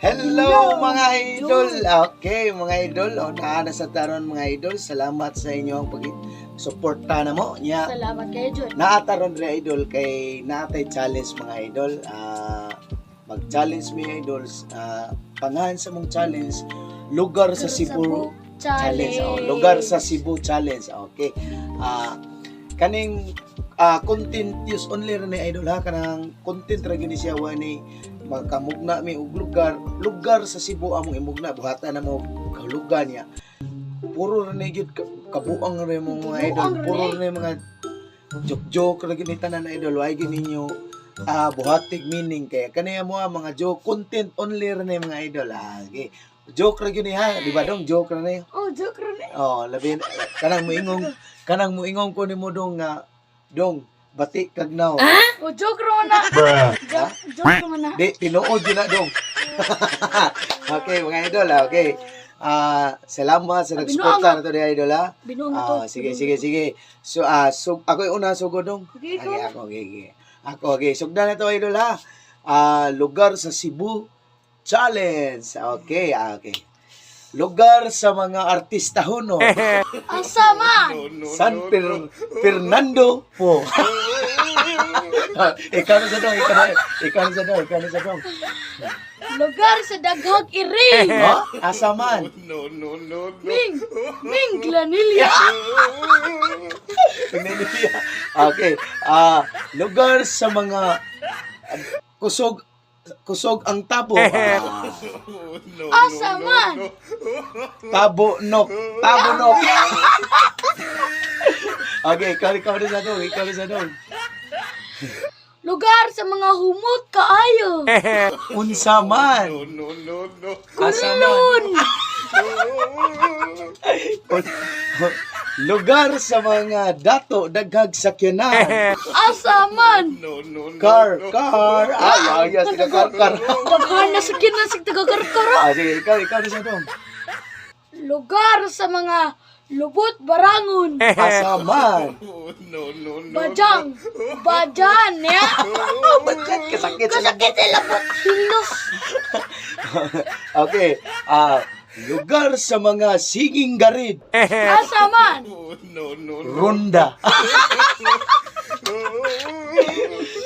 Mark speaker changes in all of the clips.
Speaker 1: Hello, mga idol! Okay, mga idol, o naa na sa taron, mga idol. Salamat sa inyong pag-suporta na mo. Nya,
Speaker 2: Salamat kayo, Jun.
Speaker 1: Naataron rin, idol, kay naatay challenge, mga idol. Mag-challenge mi, idols. Pangalan sa mong challenge, lugar sa Cebu
Speaker 2: Challenge.
Speaker 1: Challenge. Oh, lugar sa Cebu Challenge. Okay. Kaning content use only ra ni, idol, ha, kanang content ra gyud ni siya, wa ni magkamugna mi og lugar, lugar sa Cebu among imugna, buhatan na mo kahulugan niya. Puro ra ni gyud kabuang ra mo, mga idol.
Speaker 2: Kabuang ra
Speaker 1: Puro
Speaker 2: ni.
Speaker 1: ra ni mga joke joke ra gyud ni tanan, idol. Way gyud ninyo buhatig meaning kay kaniya mo mga joke, content only ra ni, mga idol. Okay. Joke ra gyud ni, ha, di ba, dong? Joke ra ni.
Speaker 2: Oh, joke ra ni.
Speaker 1: Oh, labi kanang muingong ko nimo, dong, nga dong bati kag now.
Speaker 2: Oh, joke ra na. Joke, joke ra na.
Speaker 1: Di tinuod yun na, dong. Okay, mga idol, okay. Salamat sa nagsuporta na to ni idol, ha.
Speaker 2: Binuang na to.
Speaker 1: Sige, sige, sige. So ako yung una sugod, dong.
Speaker 2: Sige,
Speaker 1: Okay,
Speaker 2: ikaw.
Speaker 1: ako, okay, okay. Ako, okay. Sugdan na to, idol, ha. Lugar sa Cebu Challenge. Okay, okay. Lugar sa mga artista huno.
Speaker 2: Asa man?
Speaker 1: San Fernando po. Ikaw na sa dong, ikaw na, ikaw na sa dong, ikaw na sa dong.
Speaker 2: Lugar sa daghag iri.
Speaker 1: Ha? Asa man?
Speaker 2: Ming, Ming Glanilla.
Speaker 1: Pagninipia. Okay. Lugar sa mga kusog kusog ang tabo.
Speaker 2: Asa man?
Speaker 1: Tabo nok. Tabo nok. Okay, ikaw, ikaw na sa dong, ikaw na sa dong.
Speaker 2: Lugar sa mga humot kaayo.
Speaker 1: Unsa man? Asa man?
Speaker 2: Kulon.
Speaker 1: Lugar sa mga dato daghag sakyanan.
Speaker 2: Asa man?
Speaker 1: Car, car. Ay, ay, yes, car, car.
Speaker 2: Daghan na sa kinan sa tagakarkara.
Speaker 1: Sige, ikaw, ikaw na sa dong.
Speaker 2: Lugar sa mga lubot barangon.
Speaker 1: Asa man?
Speaker 2: Bajang. Bajan, ya.
Speaker 1: Ba't kasakit sa
Speaker 2: Kasakit sa labot. Hilos.
Speaker 1: Okay. Lugar sa mga singing garid.
Speaker 2: Asa man?
Speaker 1: Ronda.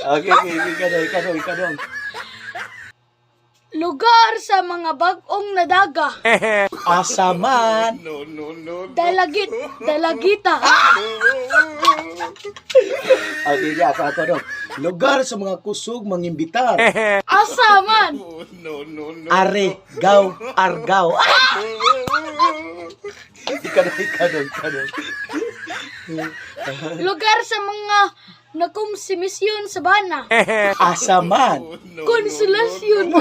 Speaker 1: Okay, ikaw daw, ikaw daw, ikaw daw.
Speaker 2: Lugar sa mga bag-ong nadaga.
Speaker 1: Asa man?
Speaker 2: Dalagit. Dalagita.
Speaker 1: Okay, yeah, ako, ako daw. Lugar sa mga kusog mangimbitar.
Speaker 2: Asa man?
Speaker 1: Are, gaw, argaw. Ikaw daw, ikaw daw, ikaw daw.
Speaker 2: Lugar sa mga nakumsimisyon sa bana.
Speaker 1: Asa man?
Speaker 2: Konsolasyon.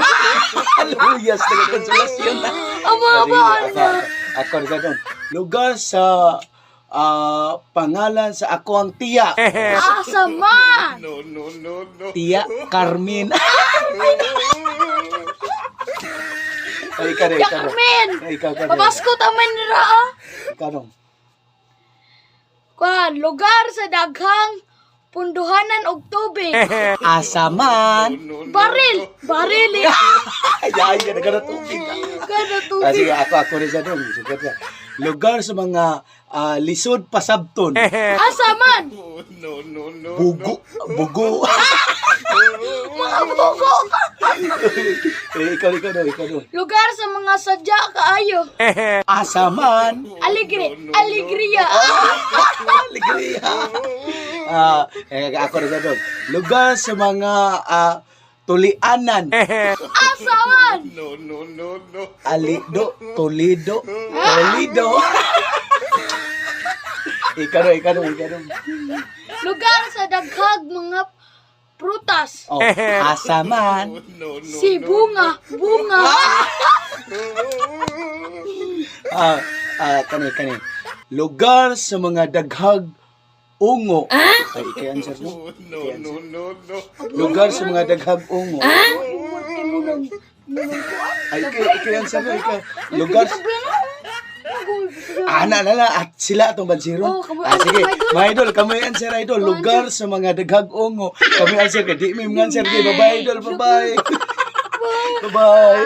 Speaker 1: Luyas, taga-konsolasyon.
Speaker 2: Ang mga bana.
Speaker 1: Ako, ako, ako. Lugar sa pangalan sa ako ang tiya.
Speaker 2: Asa man?
Speaker 1: Tiya Carmen. Ay, ikaw na,
Speaker 2: Ya
Speaker 1: ikaw na.
Speaker 2: Carmen.
Speaker 1: Ay, ikaw, ikaw na.
Speaker 2: Pabasko taman ra ah.
Speaker 1: Ikaw na.
Speaker 2: Kwan, lugar sa daghang punduhanan og tubig.
Speaker 1: Asa man.
Speaker 2: Baril, baril eh.
Speaker 1: Ay, ay, ay, nagana tubig.
Speaker 2: Kada
Speaker 1: Ah, sige,
Speaker 2: tubig.
Speaker 1: ako, ako rin sa dong. Sige, sige. Lugar sa mga lisod pasabton.
Speaker 2: Asa man?
Speaker 1: Bugo. Bugo.
Speaker 2: Mga bugo.
Speaker 1: Eh, ikaw, ikaw daw, ikaw daw.
Speaker 2: Lugar sa mga sadya kaayo.
Speaker 1: Asa man.
Speaker 2: Alegre, alegria.
Speaker 1: Alegria. Eh, ako rin sa dong. Lugar sa mga tulianan.
Speaker 2: Asa man?
Speaker 1: Alido, Toledo, Toledo. Ikaw daw, ikaw daw, ikaw daw.
Speaker 2: Lugar sa daghag mga prutas.
Speaker 1: Oh, asa man.
Speaker 2: Si bunga, bunga.
Speaker 1: Kani, kani. Lugar sa mga daghag ungo. Ay, ikay answer no? Ikay answer. Lugar sa mga daghag ungo. Ay, ikay, ikay answer no? Ikay. Lugar Ana na lang at sila atong bansiron.
Speaker 2: Oh,
Speaker 1: Sige,
Speaker 2: mga idol.
Speaker 1: mga idol, kami answer, idol. Lugar sa mga daghag ungo. Kami answer kay di mi mga answer. Bye bye, idol, bye bye. Bye bye.